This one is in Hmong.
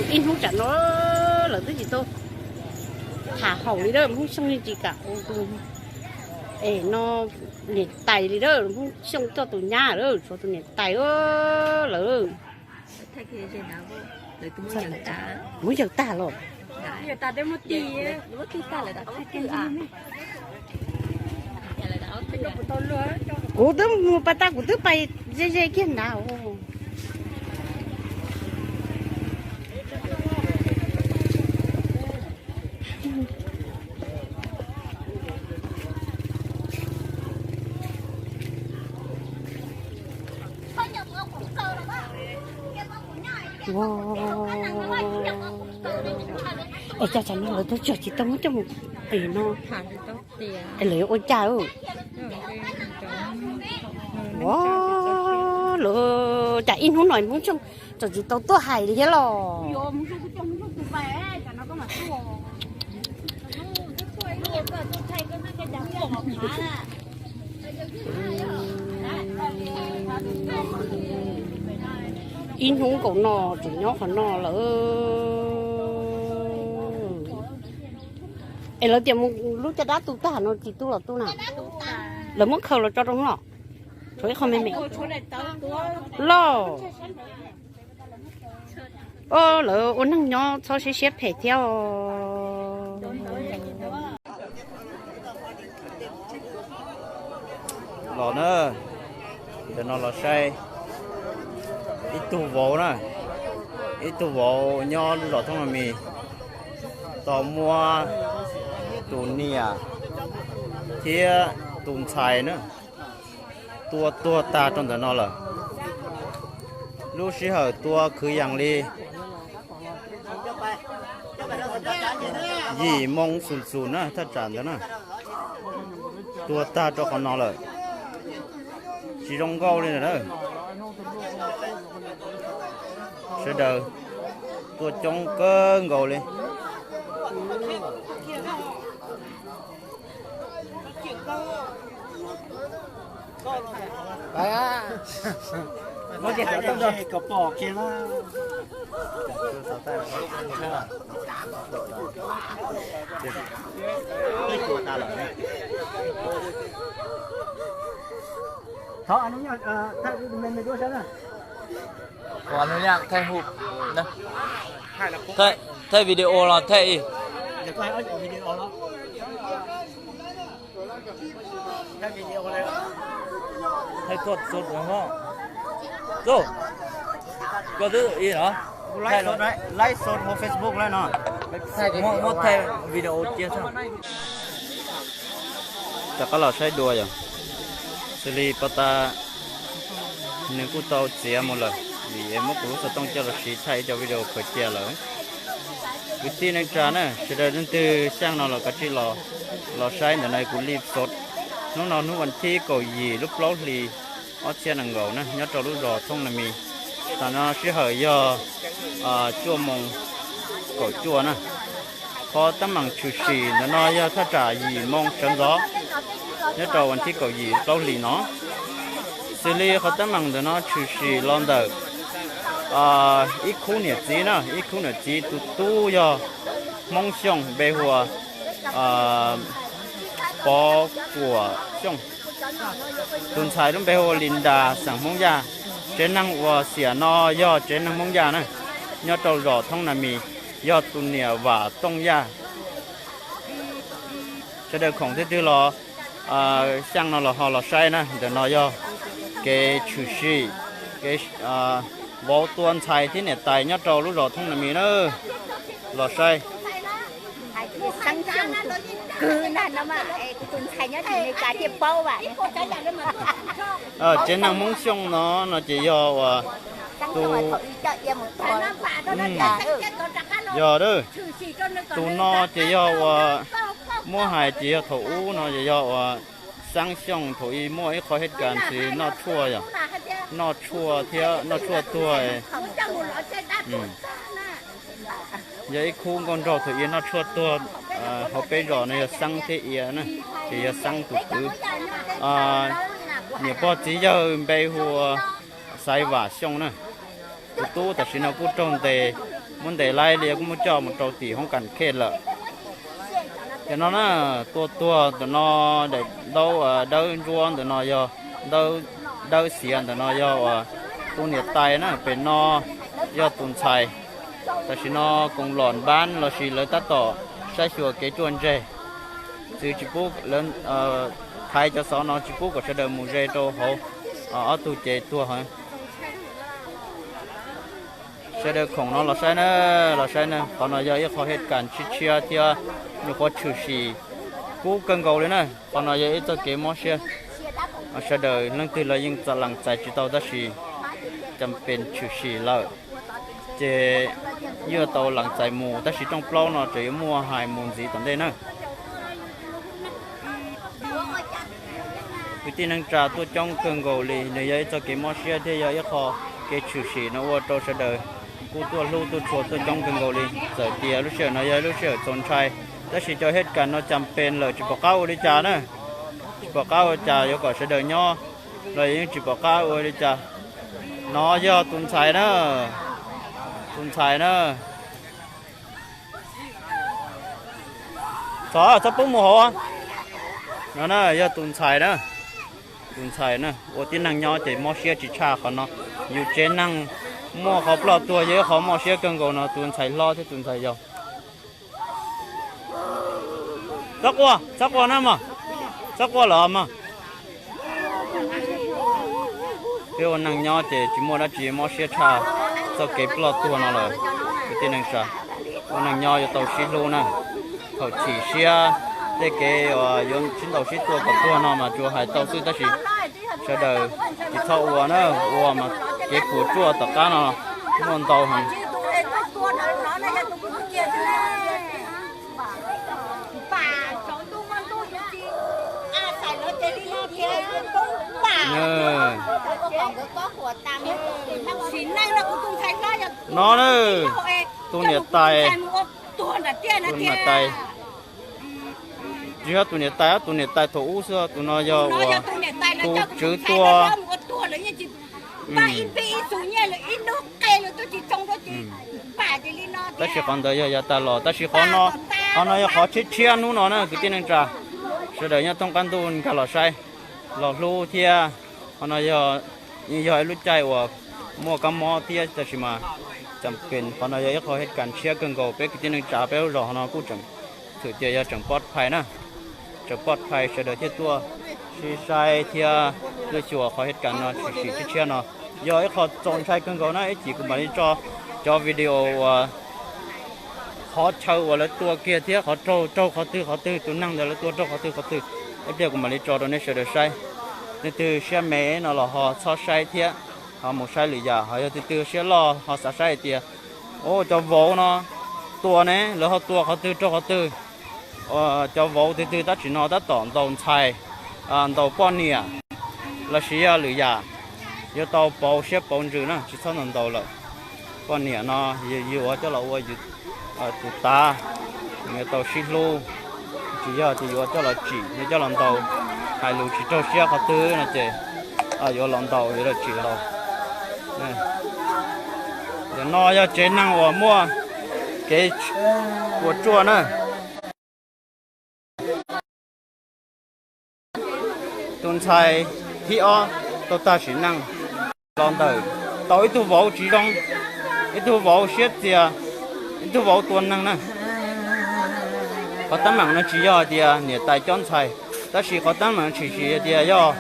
Ib hnub tsam no lawv twb tsis tau tham haum li a, Hmoob Xyooj yeej tsis kam ua tus, es no niam tais li a, Hmoob Xyooj coj tus nyab a, tshuav tus niam tais lawm. Muab yawg tag los? Kuv twb mus pas tas, kuv twb pais ze ze kiag nrad. Es cas tsam no lawv tuaj tseem tsis tau muab coj mus qis no, es lawv yuav ua cas? Ua, lawv cas ib hnub no Hmoob Xyooj tseem tsis tau tuaj hais li thiab los? Ib hnub nkaus no tseem nyob qhov no lawm. Es lawv tias mus lub caj dab tu tag no tsis tu los tu na? Lawv muab khaws los tso rau no los? Tshuav ib qho me me los? Lawv ua neeg nyob txhob siab siab phem thiab os. Los na, ntawm no los saib ib tug vauv na, ib tug vauv nyob lub zos Thoob Nag Mis, tau muab tus niam thiab tus ntxhais na tua tuag tag rau ntawm no lawm. Lub sij hawm tua kwv yees li yim moo xus xus na, thaj tsam ntawd na, tua tag rau qhov no lawm. Tsis zoo nkauj li na. Sawv daws tuaj coob kawg nkaus li. Thov, thaij video los thaij ib. Thaij thuaj xov no. Koj twb ib no. Live sod hauv Facebook lawm no. Muab thaij video cia xwb. Rov qab los saib dua yom. Xws li pos tas nws kuj tau txiav mus lawm, vim es muab kuv lub xov tooj coj los siv thaij ib co video khaws cia lawm. Kwv tij neej tsa na, sawv daws leej twg xyaj no los kav tsij los, los saib ntawm no kuv live sod. Hnub no hnub vas thib kaum yim lub plaub hlis ob txhiab nees nkaum na, nyob rau lub zos Thoob Nag Mis. Tam no sij hawm yog cuaj moo kaum cuaj na. Qhov teeb meem tshwm sim ntawm no yog thaj tsam yim moo sawv ntxov nyob rau vas thib kaum yim plaub hlis no. Xws li qhov teeb meem ntawm no tshwm sim los ntawm ib khub niam txiv na, ib khub niam txiv tus tub yog Hmoob Xyooj npe hu ua Pov Kuam Xyooj, tus ntxhais lub npe hu ua Lis Nras xeem Hmoob Yaj. Tsev neeg uas xiam no yog tsev neeg Hmoob Yaj na, nyob rau zos Thoob Nag Mis, yog tus niam Vam Tooj Yaj. Sawv daws khoom twg twg los xyaj no los ho los saib na, ntawm no yog kev tshwm sim, kev vauv tua ntxhais thiab niam tais nyob rau lub zos Thoob Nag Mis na, los saib. Tsev neeg Hmoob Xyooj no no ces yog uas tus, yog, tus no ces yog uas muab hais ces yog thaum ub no ces yog uas Xeeb Xyooj thaum ub muaj ib qho hej kas ntxiv noj tshuaj yom, noj tshuaj thiab noj tshuaj tuag. Yog ib khub nkauj nraug thaum ub noj tshuaj tuag hauv peb zos no yog Xeeb thiab Ia na, ces yog Xeeb tus kwv. Niam pog txiv yawg npe hu ua Xaiv Vam Xyooj na. Tus tub tam sim no kuj raug ntes muab ntes laib li kuj muab coj mus rau tim hoob kas khej lawm. Cov no na, tua tuag ntawm no, daim ntaub dawb ntsuab ntawm no yog ntaub dawb xiav, ntawm no yog uas tus niam tais na, pem no yog tus ntxhais. Tam sim no koom lom npab lossis lawv tab tom saib xyuas kev ruaj ntseg. Txwv tsis pub lawv, thaiv cov xov no tsis pub kom sawv daws mus ze rau hauv ob tug cev tuag. Sawv daws khoom no los saib na, los saib na, qhov no yog ib qho hej kas tshiab tshiab thiab nyuam qhuav tshwm sim kub kawg nkaus li na. Qhov no yog ib txoj kev mob siab, sawv daws leej twg los yeej txam lees txais tsis tau tab sis cam pes tshwm sim lawm, ces yuav tau lees txais mus, tab sis rooj plaub no tseem yuav muaj hais mus ntxiv tom ntej na. Kwv tij neej tsa tuaj coob kawg nkaus li, nws yog ib txoj kev mob siab thiab yog ib qho kev tshwm sim no ua rau sawv daws kuj tuaj hlub tuaj tshua tuaj coob kawg nkaus li. Txawm tias lub sij hawm no yog lub sij hawm txaus ntshai, tab sis cov hej kas no cam pes lawm tsis pom qab ua li cas na, tsis pom qab ua cas yuav kom sawv daws nyob los yeej tsis pom qab ua li cas. No yog tus ntxhais na, tus ntxhais na. Txhob, txhob pub mus hauv. No na yog tus ntxhais na, tus ntxhais na ua tib neeg nyob ces mob siab tsis tshaj qhov no. Yus tsev neeg muaj qhov ploj tuag yog ib qho mob siab kawg nkaus no, tus ntxhais hlob thiab tus ntxhais yau. Txhob quaj, txhob quaj na mog, txhob quaj lawm mog. Peb ua neej nyob ces tsis muaj dab tsi mob siab tshaj txoj kev ploj tuag no lawm. Kwv tij neej tsa, ua neej nyob yuav tau sib hlub na. Thaum chim siab tej kev uas yuav sib ntaus sib tua kom tuag no mas tsuas hais tau xwb tab sis sawv daws tsis txhob ua na, ua mas kev puas tsuaj tom qab no muaj ntau heev. No na, tus niam tais, tus niam tais, tsis yog tus niam tais, tus niam tais thaum ub xwb, tus no yog uas tus tswv tua. Tab sis qhov ntawd yog yav tas los, tab sis qhov no, qhov no yog qhov tshiab tshiab hnub no na kwv tij neej tsa. Sawv daws nyob thoob qab ntuj nkag los saib, los hlub thiab. Qhov no yog, yog ib lub caij uas muaj kab mob thiab tab sis mas cam pes qhov no yog ib qho hej kas tshiab kawg nkaus peb kwv tij neej tsa peb lub zos no kuj tseem thwm tias yog tseem pov phais na, tseem pov phais sawv daws thiaj tuaj sib saib thiab tuaj xyuas qhov hej kas no tshwm sim tshiab tshiab no. Yog ib qho txaus ntshai kawg nkaus na, ib chim kuv mam li tso cov video uas qhov chaw uas lawv tua kiag thiab qhov raug, raug qhov twg qhov twg, tus neeg ntawd lawv tua raug qhov twg qhov twg, ib pliag kuv mam li tso rau nej sawv daws saib. Leej twg siab me no los ho txhob saib thiab, ho mus saib lwm yam. Ho yog tus twg siab loj ho xav saib hais tias, o, cov vauv no tua ne, lawv ho tua qhov twg raug qhov twg, cov vauv twg twg tab sim no tab tom ntaus ntxhais, ntaus poj niam lossis yog lwm yam, yuav tau pauv siab pauv ntsws na, tsis txhob ntaus ntaus lawm. Poj niam no yuav coj los ua tus tav, yuav tau sib hlub, tsis yog tias yuav coj los tsim, yuav coj los ntaus, hais lus tsis raug siab qhov twg no ces yuav los ntaus yuav los tsim los. Ntawm no yog tsev neeg uas muaj kev puas tsuaj na. Tus ntxhais thib ob tau tag sim neej los ntawm tau ib tug vauv tsis zoo, ib tug vauv siab txias, ib tug vauv tua neeg na. Qhov teeb meem no tsis yog hais tias niam tais cob ntxhais, tab sis qhov teeb meem tshwm sim hais tias yog